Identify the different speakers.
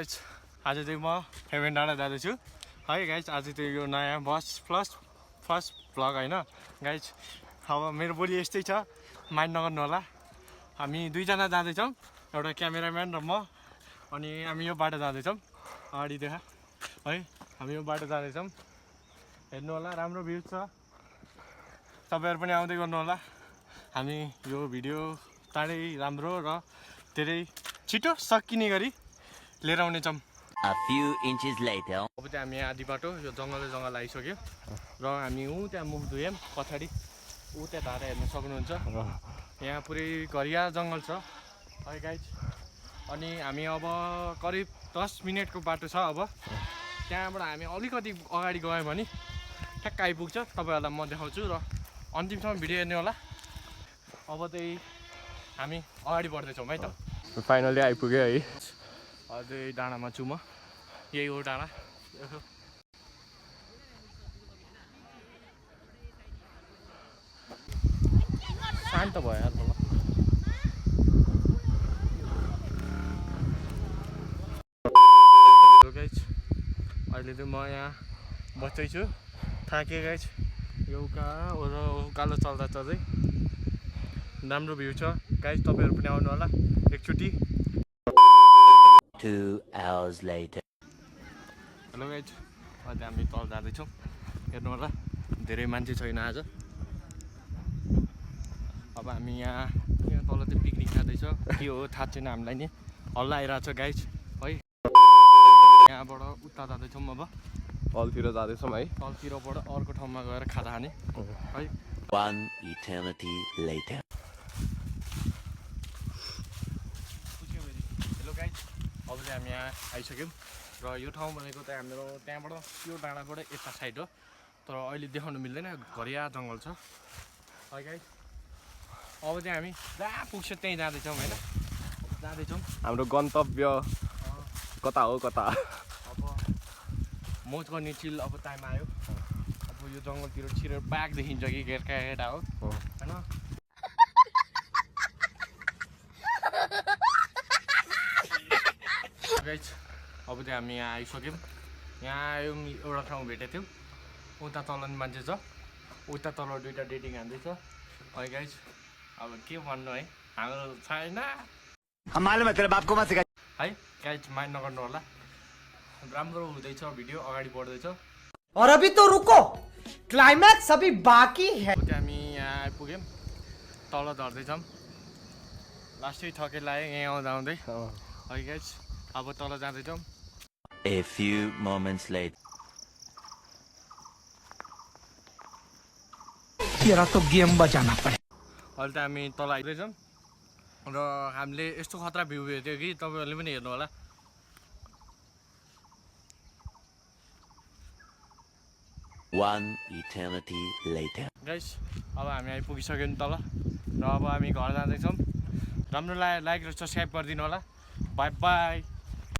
Speaker 1: Guys आज चाहिँ म हेभेन डाँडा जाँदैछु है गाइज। आज चाहिँ यो नयाँ फर्स्ट भ्लग होइन गाइज। अब मेरो बोली यस्तै छ, माइन्ड नगर्नु होला। हामी दुईजना जाँदैछौँ, एउटा क्यामेराम्यान र म। अनि हामी यो बाटो जाँदैछौँ, अगाडि देखा है। हामी यो बाटो जाँदैछौँ, हेर्नु होला, राम्रो भ्यू छ। तपाईँहरू पनि आउँदै गर्नु होला। हामी यो भिडियो चाँडै राम्रो र धेरै छिटो सकिने गरी लिएर आउनेछौँ।
Speaker 2: A few inches later.
Speaker 1: अब चाहिँ हामी आधी बाटो यो जङ्गल आइसक्यो र हामी त्यहाँ मुख धुयौँ पछाडि त्यहाँ धारा हेर्न सक्नुहुन्छ। यहाँ पुरै घरिया जङ्गल छ है गाइज। अनि हामी अब करिब 10 मिनटको बाटो छ। अब त्यहाँबाट हामी अलिकति अगाडि गयौँ भने ठ्याक्क आइपुग्छ। तपाईँहरूलाई म देखाउँछु र अन्तिमसम्म भिडियो हेर्ने होला। अब चाहिँ हामी अगाडि बढ्दैछौँ है त।
Speaker 3: फाइनली आइपुग्यो है।
Speaker 1: अझै डाँडामा छु म, यही हो डाँडा। शान्त भयो यार होला। गाइज अहिले चाहिँ म यहाँ बस्दैछु, थाकेँ गाइज। यो उकालो चल्दा चल्दै राम्रो भ्यू छ गाइज। तपाईँहरू पनि आउनु होला एकचोटि।
Speaker 2: 2 hours later.
Speaker 1: हेलो गाइज, अहिले हामी तल जाँदैछौँ, हेर्नु होला। धेरै मान्छे छैन आज। अब हामी यहाँ तल चाहिँ पिकनिक खाँदैछ, के हो थाहा छैन हामीलाई नि। हल्ला आइरहेको छ गाइज है। यहाँबाट उता जाँदैछौँ, अब
Speaker 3: तलतिर जाँदैछौँ है।
Speaker 1: तलतिरबाट अर्को ठाउँमा गएर खाजा खाने है।
Speaker 2: 1 eternity later.
Speaker 1: हेलो गाइज, अब चाहिँ हामी यहाँ आइसक्यौँ र यो ठाउँ भनेको चाहिँ हाम्रो त्यहाँबाट त्यो डाँडाबाट यता साइड हो, तर अहिले देखाउनु मिल्दैन, घरिया जङ्गल छ है गाइज। अब चाहिँ हामी जहाँ पुग्छ त्यहीँ जाँदैछौँ होइन, जाँदैछौँ।
Speaker 3: हाम्रो गन्तव्य कता हो कता।
Speaker 1: अब मोज गर्ने चिल अब टाइम आयो। अब यो जङ्गलतिर छिरेर बाघ देखिन्छ कि केटा हो होइन। गाइज अब चाहिँ हामी यहाँ आइसक्यौँ। यहाँ आयौँ, एउटा ठाउँ भेटेको थियौँ। उता तल नि मान्छे छ, उता तल दुइटा डेटिङ हान्दैछ है गाइज। अब के भन्नु है, हाम्रो छैन है गाइज। माइन्ड नगर्नु होला, राम्रो हुँदैछ भिडियो, अगाडि बढ्दैछ।
Speaker 4: और अभी तो रुको, क्लाइमैक्स अभी बाकी है।
Speaker 1: अब चाहिँ हामी यहाँ आइपुग्यौँ, तल झर्दैछौँ। लास्टै थके लाग्यो यहाँ आउँदा आउँदै है गाइज। अब तल जाँदैछौँ।
Speaker 2: A few moments later.
Speaker 4: तेरा तो गेम बजाना पड़े।
Speaker 1: अहिले त हामी तल आइदैछौँ र हामीले यस्तो खतरा भ्यू भेट्यो कि तपाईँहरूले पनि हेर्नु होला।
Speaker 2: One eternity later.
Speaker 1: गाइस अब हामी आइपुगिसक्यौँ नि तल र अब हामी घर जाँदैछौँ। राम्रो लाइक र सब्सक्राइब गरिदिनु होला। By by.